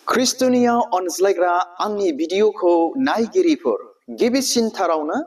ख्रिस्टनियाव अनज्लायग्रा आंनि भिडिअखौ नायगिरिफोर गिबिसिनथारावनो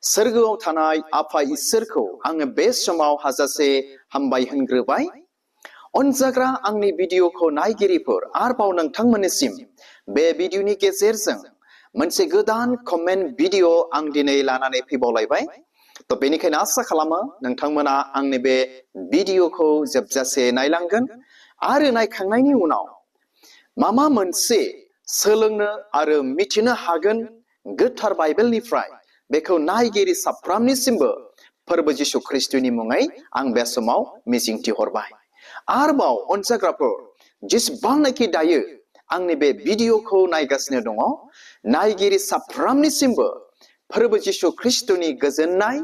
सोरगोआव थानाय आफा इसोरखौ आङो बे समाव हाजासे हामबाय होनग्रोबाय। अनजाग्रा आंनि भिडिअखौ नायगिरिफोर आरोबाव नोंथांमोननिसिम बे भिडिअनि गेजेरजों मोनसे गोदान कमेन्ट भिडिअ आं दिनै लानानै फैबावलायबाय। तो बेनिखायनो आसा खालामो नोंथांमोना आंनि बे भिडिअखौ जोबजासे नायलांगोन आरो नायखांनायनि उनाव मामा मोनसे सोलोंनो आरो मिथिनो हागोन गोथार बाइबेलनिफ्राय बेखौ नायगिरि साफ्रामनिसिमबो फोरबो जिसु ख्रिस्टनि मुङै आं बे समाव मिजिंथिहरबाय। आरोबाव अनजाग्राफोर जेसेबांनाखि दायो आंनि बे भिडिअखौ नायगासिनो दङ, नायगिरि साफ्रामनिसिमबो फोरबो जिसु ख्रिस्टनि गोजोननाय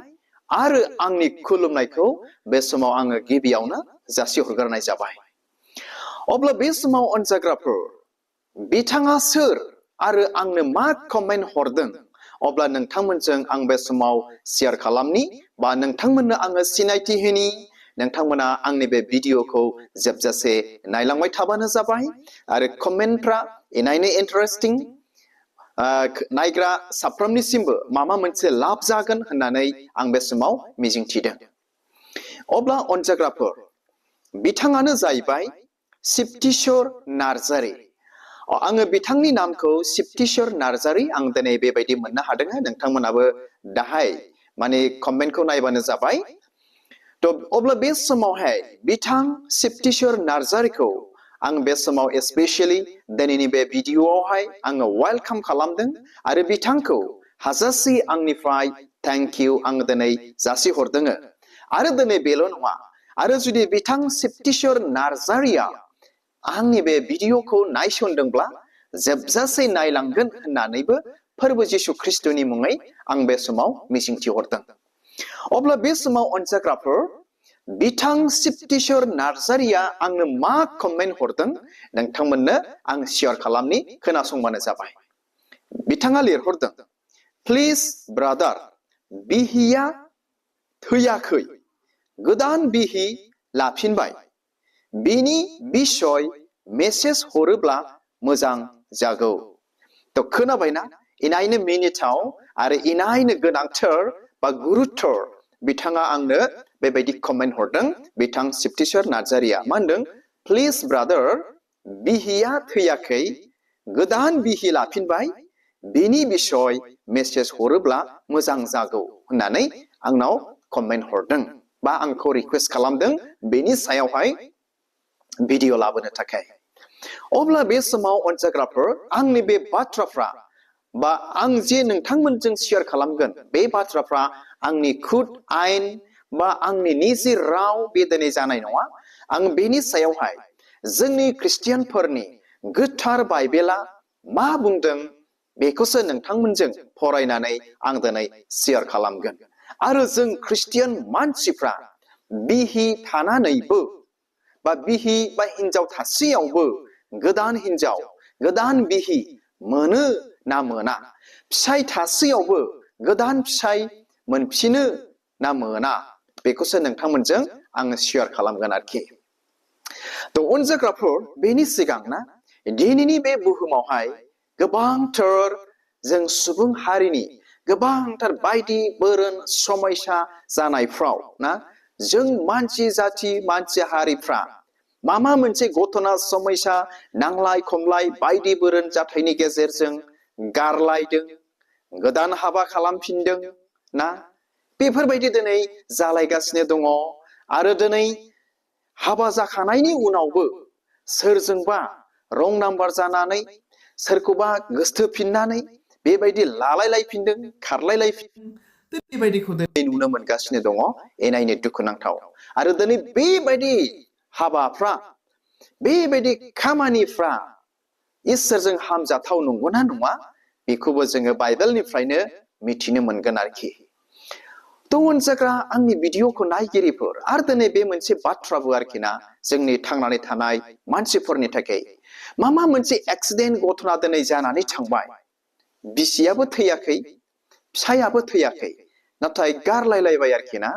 आरो आंनि खुलुमनायखौ बे समाव आङो गिबियावनो जासिहरग्रोनाय जाबाय। अब्ला बे समाव अनजाग्राफोर बिथाङा सोर आरो आंनो मा कमेन्ट हरदों, अब्ला नोंथांमोनजों आं बे समाव शेयार खालामनि बा नोंथांमोननो आङो सिनायथि होनि। नोंथांमोना आंनि बे भिडिअखौ जोबजासे नायलांबाय थाबानो जाबाय आरो कमेन्टफ्रा इनायनो इन्टारेस्टिं, नायग्रा साफ्रोमनिसिमबो माबा मोनसे लाब जागोन होननानै आं बे समाव मिजिंथिदों। अब्ला अनजाग्राफोर बिथाङानो जाहैबाय सिप्तिश्वर नार्जारी। आङो बिथांनि नामखौ सिप्तिश्वर नार्जारी आं दिनै बेबायदि मोननो हादों। नोंथांमोनाबो दाहाय माने कमेन्टखौ नायबानो जाबाय। तो अब्ला बे समावहाय बिथां सिप्तिश्वर नार्जारीखौ आं बे समाव स्पेशली दिनैनि बे भिडिअआवहाय आङो वेलकाम खालामदों आरो बिथांखौ हाजासे आंनिफ्राय थैंक इउ आं दिनै जासिहरदों। आरो दिनै बेल' नङा, आरो जुदि बिथां सिप्तिश्वर नार्जारीया आंनि बे भिडिअखौ नायसनदोंब्ला जोबजासे नायलांगोन होननानैबो फोरबो जिसु ख्रिस्टनि मुङै आं बे समाव मिजिंथिहरदों। अब्ला बे समाव अनजाग्राफोर बिथां सिप्तिश्वर नार्जारीया आंनो मा कमेन्ट हरदों नोंथांमोननो आं शेयार खालामनि, खोनासंबानो जाबाय। बिथाङा लिरहरदों, प्लिज ब्रादार, बिहिया थैयाखै, गोदान बिहि लाफिनबाय, बिनि बिसय मेसेज हरोब्ला मोजां जागौ। तो खोनाबायना, इनायनो मिनिथाव आरो इनायनो गोनांथार बा गुरुत्तर बिथाङा आंनो बेबायदि कमेन्ट हरदों। बिथां सिप्तिश्वर नार्जारीया मा होनदों, प्लिज ब्रादार, बिहिया थैयाखै, गोदान बिहि लाफिनबाय, बिनि बिसय मेसेज हरोब्ला मोजां जागौ होननानै आंनाव कमेन्ट हरदों बा आंखौ रिक्वेस्ट खालामदों बेनि सायावहाय भिडिअ लाबोनो थाखाय। अब्ला बे समाव अनजाग्राफोर आंनि बे बाथ्राफ्रा बा आं जे नोंथांमोनजों शेयार खालामगोन बे बाथ्राफ्रा आंनि खुद आयेन बा आंनि निजे राव बे दिनै जानाय नङा। आं बेनि सायावहाय जोंनि ख्रिस्टियानफोरनि गोथार बाइबेला मा बुंदों बेखौसो नोंथांमोनजों फरायनानै आं दिनै शेयार खालामगोन। आरो जों ख्रिस्टियान मानसिफ्रा बिहि थानानैबो बा बिहि बा हिनजाव थासेयावबो गोदान हिनजाव गोदान बिहि मोनो ना मोना, फिसाय थासेयावबो गोदान फिसाय मोनफिनो ना मोना, बेखौसो नोंथांमोनजों आङो शेयार खालामगोन आरोखि। तो अनजाग्राफोर बेनि सिगां ना, दिनैनि बे बुहुमावहाय गोबांथार जों सुबुं हारिनि गोबांथार बायदि बोरोन समयसा जानायफ्राव ना जों मानसि जाथि मानसि हारिफ्रा मामा मोनसे घटना समयसा नांलाय खमलाय बायदि बोरोन जाथायनि गेजेरजों गारलायदों, गोदान हाबा खालामफिनदों ना, बेफोरबायदि दिनै जालायगासिनो दङ। आरो दिनै हाबा जाखानायनि उनावबो सोरजोंबा रं नाम्बार जानानै सोरखौबा गोसथोफिननानै बेबायदि लालायलायफिनदों, खारलायलायफिनदों, बेबायदिखौ दिनै नुनो मोनगासिनो दङ। एनायनो दुखुनांथाव। आरो दिनै बेबायदि हाबाफ्रा बेबायदि खामानिफ्रा इसोरजों हामजाथाव नंगौना नङा बेखौबो जोङो बाइबेलनिफ्रायनो मिथिनो मोनगोन आरोखि। तो अनजाग्रा आंनि भिडिअखौ नायगिरिफोर आरो दिनै बे मोनसे बाथ्राबो आरोखि ना, जोंनि थांनानै थानाय मानसिफोरनि थाखाय मामा मोनसे एक्सिडेन्ट घटना दिनै जानानै थांबाय, बिसियाबो थैयाखै, फिसायाबो थैयाखै, नाथाय गारलायलायबाय आरोखि ना।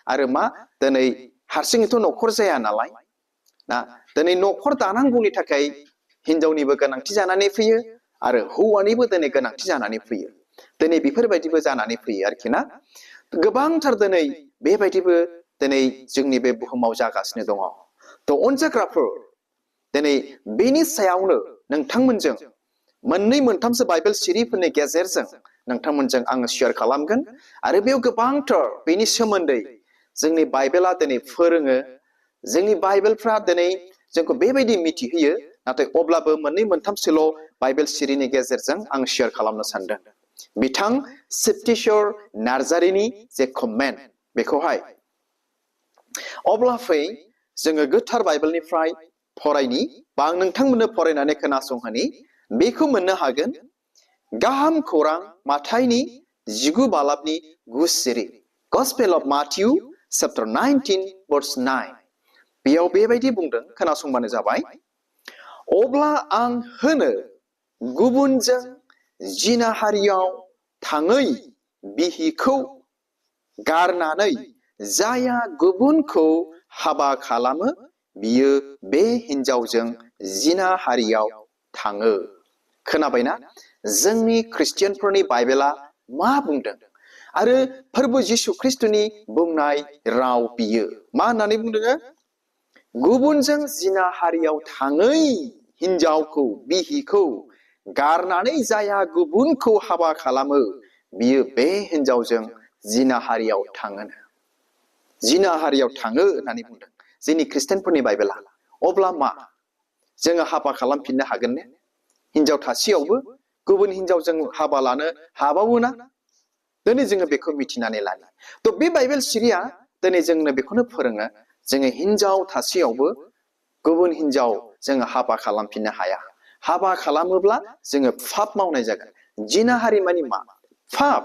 आरो मा दिनै हारसिङैथ' न'खर जाया नालाय ना, दिनै न'खर दानांगौनि थाखाय हिनजावनिबो गोनांथि जानानै फैयो आरो हौवानिबो दिनै गोनांथि जानानै फैयो दिनै बेफोरबायदिबो जानानै फैयो आरोखि ना गोबांथार दिनै बेबायदिबो दिनै जोंनि बे बुहुमाव जागासिनो दङ थ' अनजाग्राफोर दिनै बेनि सायावनो नोंथांमोनजों मोननै मोनथामसो बाइबेल सिरिफोरनि गेजेरजों नोंथांमोनजों आङो शेयार खालामगोन आरो बेयाव गोबांथार बेनि सोमोन्दै जोंनि बाइबेला दिनै फोरोङो जोंनि बाइबेलफ्रा दिनै जोंखौ बेबायदि मिथिहोयो नाथाय अब्लाबो मोननै मोनथामसोल' बाइबेल सिरिनि गेजेरजों आं शेयार खालामनो सानदों बिथां सिद्धेश्वर नार्जारिनि जे कमेन्ट बेखौहाय अब्ला फै जोङो गोथार बाइबेलनिफ्राय फरायनि बा आं नोंथांमोननो फरायनानै खोनासंहोनि बेखौ मोननो हागोन गाहाम खौरां माथाइनि 19 बालाबनि 9 सिरि Gospel of Matthew chapter 19 verse 9 बेयाव बेबायदि बुंदों खोनासंबानो जाबाय अब्ला आं होनो गुबुनजों जिनाहारियाव थाङै बिहिखौ गारनानै जाया गुबुनखौ हाबा खालामो बियो बे हिनजावजों जिनाहारियाव थाङो खोनाबायना जोंनि ख्रिस्टियानफोरनि बाइबेला मा बुंदों आरो फोरबो जिसु ख्रिस्टनि बुंनाय राव बियो मा होननानै बुंदों गुबुनजों जिनाहारियाव थाङै हिनजावखौ बिहिखौ गारनानै जाया गुबुनखौ हाबा खालामो बियो बे हिनजावजों जिनाहारियाव थाङो जिनाहारियाव थाङो होननानै बुंदों जोंनि ख्रिस्टियानफोरनि बाइबेला अब्ला मा जोङो हाबा खालामफिननो हागोन ने हिनजाव थासेयावबो गुबुन हिनजावजों हाबा लानो हाबावोना दिनै जोङो बेखौ मिथिनानै लानि थ' बे बाइबेल सिरिया दिनै जोंनो बेखौनो फोरोङो जोङो हिनजाव थासेयावबो गुबुन हिनजाव जोङो हाबा खालामफिननो हाया हाबा खालामोब्ला जोङो फाप मावनाय जागोन जिनाहारि मानि मा फाप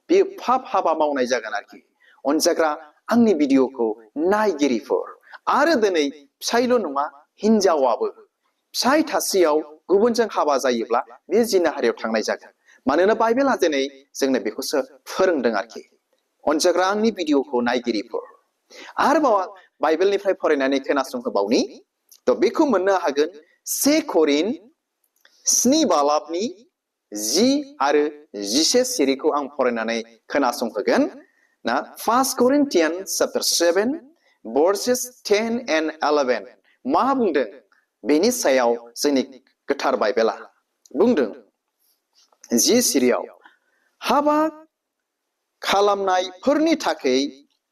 बेयो फाप हाबा मावनाय जागोन आरोखि अनजाग्रा आंनि भिडिअखौ नायगिरिफोर आरो दिनै फिसायल' नङा हिनजावाबो फिसाय थासेयाव गुबुनजों हाबा जायोब्ला बे जिनाहारियाव थांनाय जागोन मानोना बाइबेला दिनै जोंनो बेखौसो फोरोंदों आरोखि अनजाग्रा आंनि भिडिअखौ नायगिरिफोर आरोबाव बाइबेलनिफ्राय फरायनानै खोनासंहोबावनि थ' बेखौ मोननो हागोन 1 करिन 7 बालाबनि 10 आरो 11 सिरिखौ आं फरायनानै खोनासंहोगोन ना 1 Corinthians chapter 7 verses 10 and 11 मा बुंदों बेनि सायाव जोंनि गोथार बाइबेला बुंदों 10 सिरियाव हाबा खालामनायफोरनि थाखाय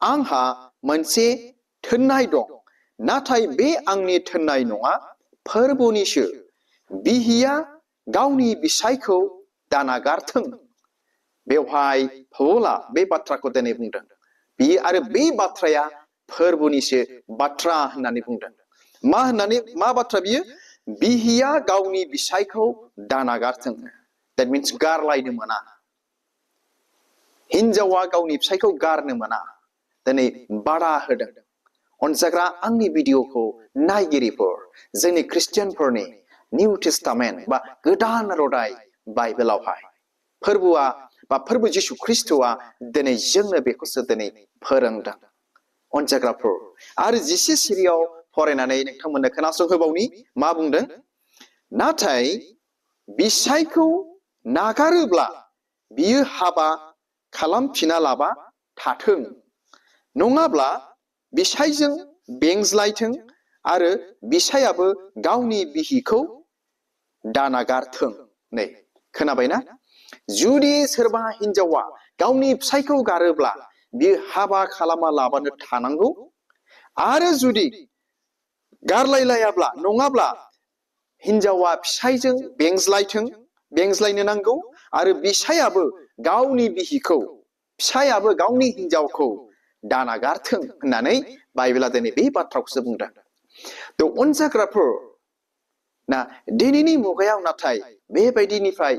आंहा मोनसे थोननाय दं नाथाय बे आंनि थोननाय नङा फोरबोनिसो बिहिया गावनि बिसायखौ दानागारथों बेवहाय पौला बे बाथ्राखौ दिनै बुंदों बियो आरो बे बाथ्राया फोरबोनिसो बाथ्रा होननानै बुंदों मा बाथ्रा बियो बिहिया गावनि बिसायखौ दानागारथों that means गारलायनो मोना हिनजावा गावनि फिसायखौ गारनो मोना दिनै बादा होदों अनजाग्रा आंनि भिडिअखौ नायगिरिफोर जोंनि ख्रिस्टियानफोरनि निउ टेस्टामेन्ट बा गोदान रादाय बाइबेलावहाय फोरबोआ बा फोरबो जिसु ख्रिस्टआ दिनै जोंनो बेखौसो दिनै फोरोंदों अनजाग्राफोर आरो 11 सिरियाव फरायनानै नोंथांमोननो खोनासंहोबावनि मा बुंदों नाथाय बिसायखौ नागारोब्ला बियो हाबा खालामफिना लाबा थाथों नङाब्ला बिसायजों बेंज्लायथों आरो बिसायाबो गावनि बिहिखौ दानागारथों नै खोनाबायना जुदि सोरबा हिनजावा गावनि फिसायखौ गारोब्ला बियो हाबा खालामा लाबानो थानांगौ आरो जुदि गारलायलायाब्ला नङाब्ला हिनजावा फिसायजों बेंज्लायनो नांगौ आरो बिसायाबो गावनि बिहिखौ फिसायाबो गावनि हिनजावखौ दानागारथों होननानै बाइबेला दिनै बे बाथ्राखौसो बुंदों थ' अनजाग्राफोर ना दिनैनि मुगायाव नाथाय बेबायदिनिफ्राय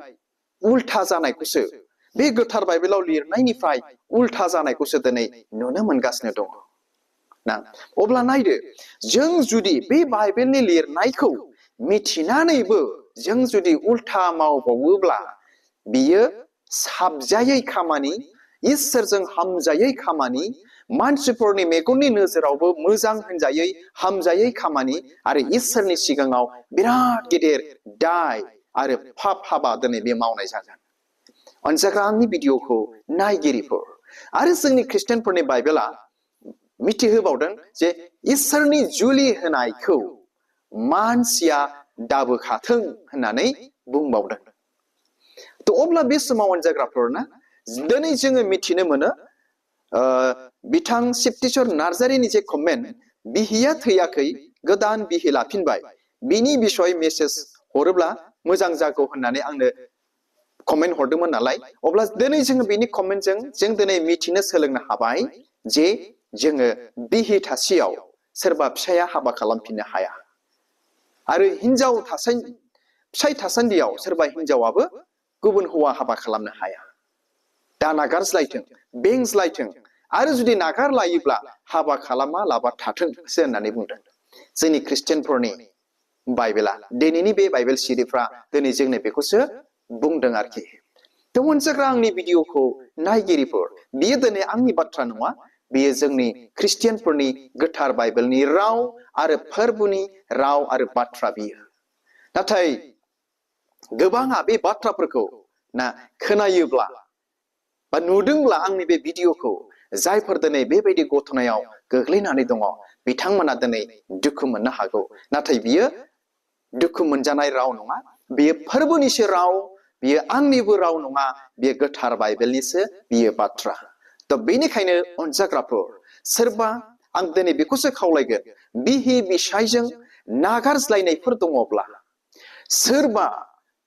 उल्था जानायखौसो बे गोथार बाइबेलाव लिरनायनिफ्राय उल्था जानायखौसो दिनै नुनो मोनगासिनो दङ ना अब्ला नायदो जों जुदि बे बाइबेलनि लिरनायखौ मिथिनानैबो जों जुदि उल्था मावबावोब्ला बियो साबजायै खामानि इसोरजों हामजायै खामानि मानसिफोरनि मेगननि नोजोरावबो मोजां होनजायै हामजायै खामानि आरो इसोरनि सिगाङाव बिराद गेदेर दाय आरो पाप हाबा दिनै बे मावनाय जागोन। अनजाग्रा आंनि भिडिअखौ नायगिरिफोर आरो जोंनि ख्रिस्टियानफोरनि बाइबेला मिथिहोबावदों जे इसोरनि जुलि होनायखौ मानसिया दाबोखाथों होननानै बुंबावदों। अब्ला बे समाव अनजाग्राफोरना दिनै जोङो मिथिनो मोनो बिथां सिप्तिस्वर नार्जारिनि जे कमेन्ट बिहिया थैयाखै गोदान बिहि लाफिनबाय बिनि बिसय मेसेज हरोब्ला मोजां जागौ होननानै आंनो कमेन्ट हरदोंमोन नालाय अब्ला दिनै जोङो बेनि कमेन्टजों जों दिनै मिथिनो सोलोंनो हाबाय जे जोङो बिहि थासेयाव सोरबा फिसाया हाबा खालामफिननो हाया आरो हिनजाव फिसाय थासान्दियाव सोरबा हिनजावाबो गुबुन हौवा हाबा खालामनो हाया। दा नागारज्लायथों बेंज्लायथों आरो जुदि नागारलायोब्ला हाबा खालामा लाबा थाथोंसो होननानै बुंदों जोंनि ख्रिस्टियानफोरनि बाइबेला। दिनैनि बे बाइबेल सिरिफ्रा दिनै जोंनो बेखौसो बुंदों आरोखि। अनजाग्रा आंनि भिडिअखौ नायगिरिफोर बियो दिनै आंनि बाथ्रा नङा, बेयो जोंनि ख्रिस्टियानफोरनि गोथार बाइबेलनि राव आरो फोरबोनि राव आरो बाथ्रा बियो। नाथाय गोबाङा बे बाथ्राफोरखौ खोनायोब्ला बा नुदोंब्ला आंनि बे भिडिअखौ जायफोर दिनै बेबायदि घटनायाव गोग्लैनानै दङ बिथांमोना दिनै दुखु मोननो हागौ। नाथाय बियो दुखु मोनजानाय राव नङा, बियो फोरबोनिसो राव, बियो आंनिबो राव नङा, बियो गोथार बाइबेलनिसो बियो बाथ्रा। बेनिखायनो अनजाग्राफोर सोरबा आं दिनै बेखौसो खावलायगोन बिहि बिसायजों नागारज्लायनायफोर दङब्ला सोरबा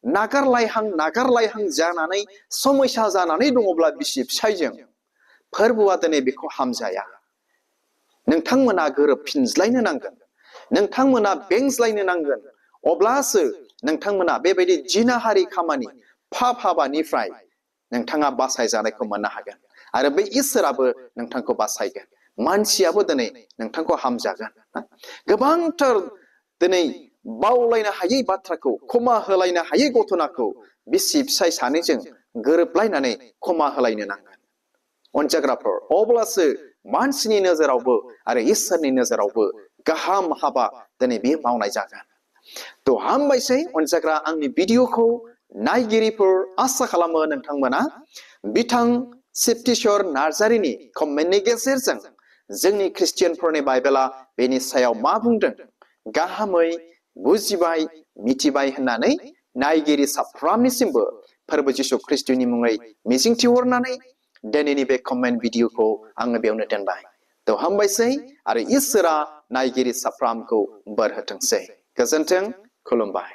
नागारलायहां जानानै समयसा जानानै दङब्ला बिसि फिसायजों फोरबोआ दिनै बेखौ हामजाया। नोंथांमोना गोरोबफिनज्लायनो नांगोन, नोंथांमोना बेंज्लायनो नांगोन, अब्लासो नोंथांमोना बेबायदि जिनाहारि खामानि पाप हाबानिफ्राय नोंथाङा बासायजानायखौ मोननो हागोन आरो बे इसोराबो नोंथांखौ बासायगोन, मानसियाबो दिनै नोंथांखौ हामजागोन। गोबांथार दिनै बावलायनो हायै बाथ्राखौ क्षमा होलायनो हायै घटनाखौ बिसि फिसाय सानैजों गोरोबलायनानै क्षमा होलायनो नांगोन अनजाग्राफोर। अब्लासो मानसिनि नोजोरावबो आरो इसोरनि नोजोरावबो गाहाम हाबा दिनै बे मावनाय जागोन। हामबायसै अनजाग्रा आंनि भिडिअखौ नायगिरिफोर, आसा खालामो नोंथांमोना बिथां सिप्तिस्वर नार्जारिनि कमेन्टनि गेजेरजों जोंनि ख्रिस्टियानफोरनि बाइबेला बेनि सायाव मा बुंदों गाहामै बुजिबाय मिथिबाय होननानै नायगिरि साफ्रोमनिसिमबो फोरबो जिसु ख्रिस्टनि मुङै मिजिंथिहरनानै दिनैनि बे कमेन्ट भिडिअखौ आङो बेयावनो दोनबाय। हामबायसै आरो इसोरा नायगिरि साफ्रोमखौ बोर होथोंसै। गोजोन्थों, खुलुमबाय।